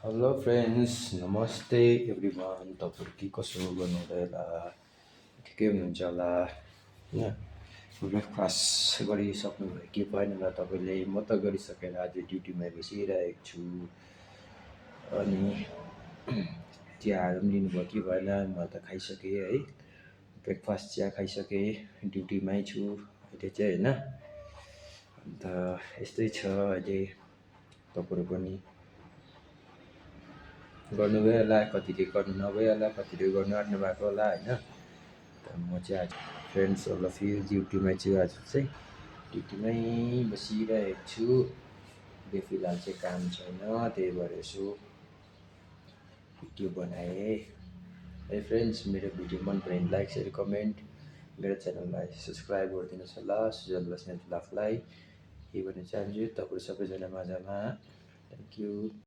Hello friends, नमस्ते everyone. तपाईँहरू के कसो गर्नुहुँदै होला, ठिकै हुनुहुन्छ होला होइन। ब्रेकफास्ट गरिसक्नुभयो कि भएन होला तपाईँले? म त गरिसकेर आज ड्युटीमा बसिरहेको छु। अनि चियाहरू पनि लिनुभयो कि भएन? म त खाइसकेँ है, ब्रेकफास्ट चिया खाइसकेँ, ड्युटीमै छु अहिले चाहिँ होइन। अन्त यस्तै छ अहिले। तपाईँहरू पनि गर्नुभयो होला, कतिले गर्नु नभयो होला, कतिले गर्नु आँट्नु भएको होला होइन। म चाहिँ आज फ्रेन्ड्स अल अफ यु ड्युटीमै छु। आज चाहिँ ड्युटीमै बसिरहेको छु। अहिले फिलहाल चाहिँ काम छैन, त्यही भएर यसो भिडियो बनाएँ है। फ्रेन्ड्स, मेरो भिडियो मन पऱ्यो भने लाइक सेयर कमेन्ट, मेरो च्यानललाई सब्सक्राइब गरिदिनुहोस् होला। सुजल बस्नेत लाफलाई यही भन्न चाहन्छु, तपाईँहरू सबैजना माझमा। Thank you.